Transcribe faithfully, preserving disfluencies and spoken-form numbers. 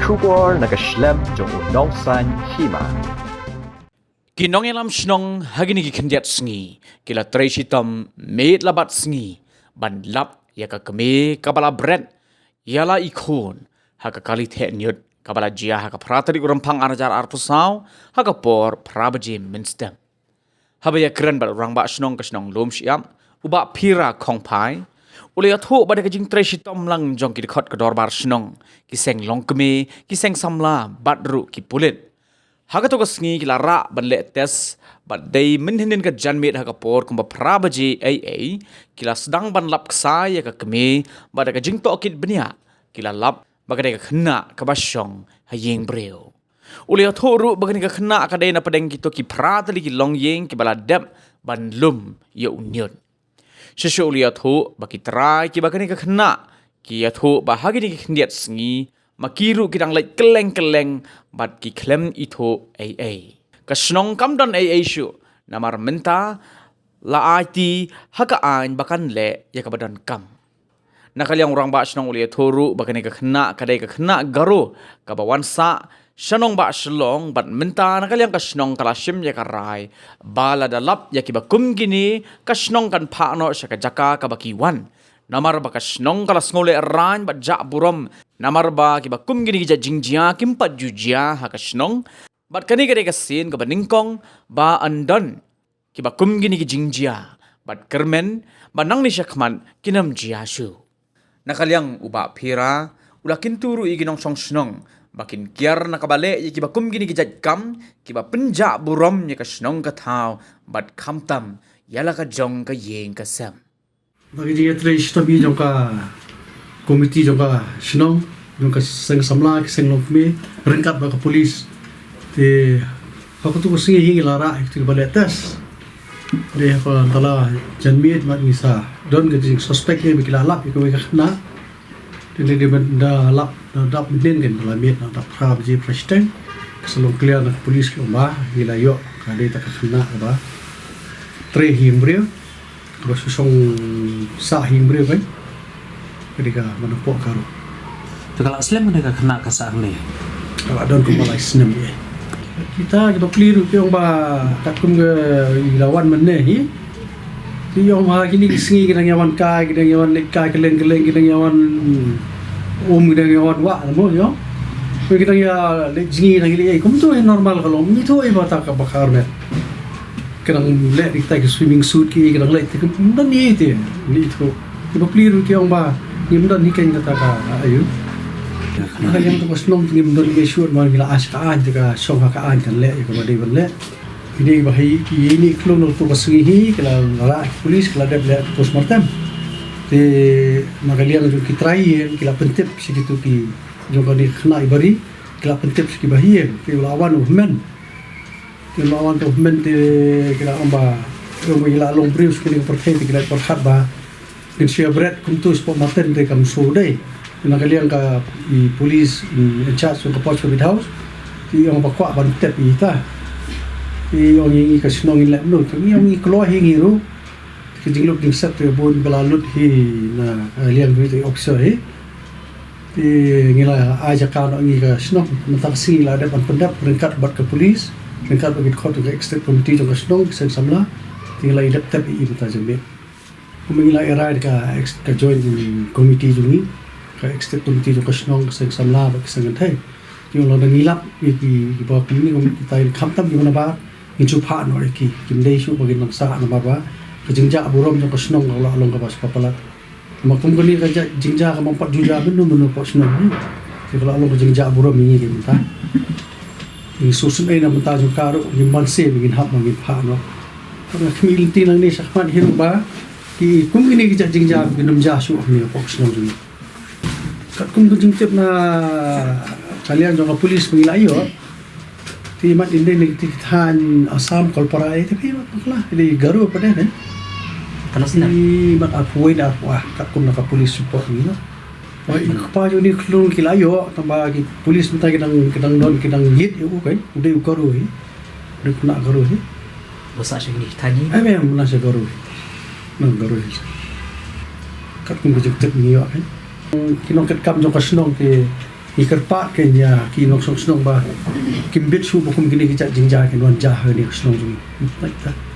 Khubor na ka shlem jong u Nongsaiñ Hima. Ki nongïalam shnong ha kine ki khyndiat sngi ki la trei shitom miet la bad sngi ban lap ïa ka kmie kaba la bret ïa la i khun ha ka kali theh ñiut kaba la jia ha ka phra tarik u Rymphang ar hajar arphew saw ha ka por phra baje mynstep. Haba ïakren bad u rangbah shnong ka shnong Lumshyiap, u Bah Phira Khongphai, u la ïathuh ba da ka jingtrei shitom lang jong ki dkhot ka dorbar shnong, ki seng longkmie, ki seng samla bad ruh ki pulit. Ha kato ka sngi ki la rah ban leh test bad dei mynhynnin ka janmiet ha ka por kumba phra baje eiei ki la sdang ban lap ksai ïa ka kmie bad da ka jingtohkit bniah ki la lap ba ka dei ka khynnah kaba shong ha ïing briew. U la ïathuh ruh ba kane ka khynnah ka dei na pdeng kito ki phra tylli ki longïing kiba la dep ban lum ïa u ñiut. Shisha u la ïathuh ba ki trai kiba kane ka khynnah ki ïathuh ba ha kine ki khyndiat sngi ma ki ruh ki dang leit kylleng kylleng bad ki khlem ithuh eiei. Ka shnong kam don eiei shuh namar mynta la aiti ha ka aiñ ba kan leh ïa kaba donkam. Na ka liang u rangbah shnong u la ïathuh ruh ba kane ka khynnah ka dei ka khynnah Garo kaba wan sah sha nongbah Shillong bad mynta na ka liang ka shnong ka la shim ïa ka rai ba lada lap ïa kiba kum kine ka shnong kan phah noh sha ka jaka kaba ki wan. Namar ba ka shnong ka la sngewlehrain bad jah burom namar ba kiba kum kine ki jait jingjia kim pat ju jia ha ka shnong. Bad kane ka dei ka sien kaba nyngkong ba yn don kiba kum kine ki jingjia bad kyrmen ba nangne shakhmat kin ym jia shuh. Na ka liang u Bah Phira u la kyntu ruh ïa ki nongshong shnong ba kin kiar na kaba leh ïa kiba kum kine ki jait kam kiba pynjah burom ïa ka shnong ka thaw bad khamtam ïa la ka jong ka ïing ka sem. Ba ka jingïatrei shitom jong ka komiti jong ka shnong, jong ka seng samla, ka seng longkmie ryngkat bad ka pulit. Te ha kato ka sngi hi ngi la rah ïa kito kiba leh test. Te ha ka tala janmiet bad ngi sa don ka jingsuspek ïa ba ki la lap ïa kawei ka khynnah. Te dei ban da lap da dap mynhynnin kan da la miet na dap phra baje phra shiteng. Ka sa long clear na ka pulit ki ong ba ngi la ïoh ka dei ta ka khynnah kaba trei ha ïing briew. Kaba shu shong sah ha ïing briew kan. Ka dei ka mano pok ka ruh. Te ka la slem ne ka khynnah ka sah hangne? Ka la don kumba lai snem ïa. Kita kiba plie ruh ki ong ba katkum ka i la wan mynne hi. Ki ong ba kine ki sngi ki dang ïa wan kai, ki dang ïa wan leit kai kylleng kylleng, ki dang ïa wan um, ki dang ïa wan wah mo ïa. Ki dang ïa leit jngi, dang ïa leit ei, kumto hi normal ka long. Ngi ithuh ei ba ta ka ba ka armet. Ki dang leh ïa kita ki swimming suit ki, ki dang leh te ki ym don ei te. Ngi ithuh. Kiba plie ruh ki ong ba ngim don hi keiñ kata ka aiu. Ka liang to ka shnong te ngim don ei shuh, ma ngi la ask ka aiñ te ka shong ha ka aiñ kan leh ïa kaba dei ban leh. Ine ba hi, ine i khlung na kato ka sngi hi, ki la rah ki pulit, ki la dep leh postmortem. Te na ka liang jong ki trai ïing, ki la pyntip sha kito ki jong kane ka khynnah i bari, ki la pyntip sha ki bahaïing, te u la wan u hynmen. Te u la wan u hynmen te ki la ong ba, ong ba i la long briew sha kane ka pyrthei te ki la pyrkhat ba Ngin shu ïa bret kumto shapoh maten te kam shu dei. Na ka liang ka i police in charge jong ka Post Covid House. Te i ong ba kwah ban tep ïa ita. Te i ong ïa ngi ka shnong ngin leh kumno. Te ngi ong ngi kloi hi ngi ruh. Te ka jinglut jingset te bun ba la lut hi na ka liang ka officer hi. Te ngi la ai jaka noh ngi ka shnong. Mynta ka sngi la dep ban pyndep ryngkat bad ka police, ryngkat bad ki dkhot ka executive committee jong ka shnong, ki seng samla. Te ngi la ïa dep tep ïa i mynta jong ngi. Kumba ngi la ïa rai da ka ex-, ka joint committee jong ngi, ka executive committee jong ka shnong, ka seng samla bad ka seng kynthei. Ki ong lada ngi lap ïa ki, kiba kumne kumne kita ïa khamtam kiba nabar ngin shu phah noh ïa ki. Kim dei shuh ba kin nang sah namar ba ka jingjah burom jong ka shnong ka la long kaba shu palat. Ma kum kane ka jia, jingjia ka bym pat ju jia mynno mynno hapoh shnong. Te ka la long ka jingjah burom ïa ngi ki mynta. Ngi shu sngewsih na mynta jong ka ruh ngim banse ba ngin hap ba ngin phah noh. Ka khmih lynti nangne shakhmat hi ruh ba ki kum kine ki jia jingjia kin ym jia shuh hangne hapoh shnong jong ngi. Katkum ka jingtip na ka liang jong ka police ba ngi la ïoh. Te mat inde ne te ki thaiñ Assam Kolpara te phi mat bakla. Te Garo pat de. Kala snem. Te mat arphew wei ne arphew ah katkum na ka police report ngi la. Ba i kpa jong ngi khlung ki la ïoh tang ba ki police mynta ki dang, ki dang don, ki dang ïit ïa u kai. U dei u Garo hi. U dei u khynnah Garo hi. Ba sah sha kine ki thaiñ hi? Em em, na sha Garo hi. Na Garo hi. Katkum ka jingtip ngi ïoh kai. Ki nongtrei kam jong ka shnong ki Ngi kyrpad kein ïa ki nongshong shnong ba kim bit shuh ba kum kine ki jait jingjia kin wan jia ha kane ka shnong jong ngi.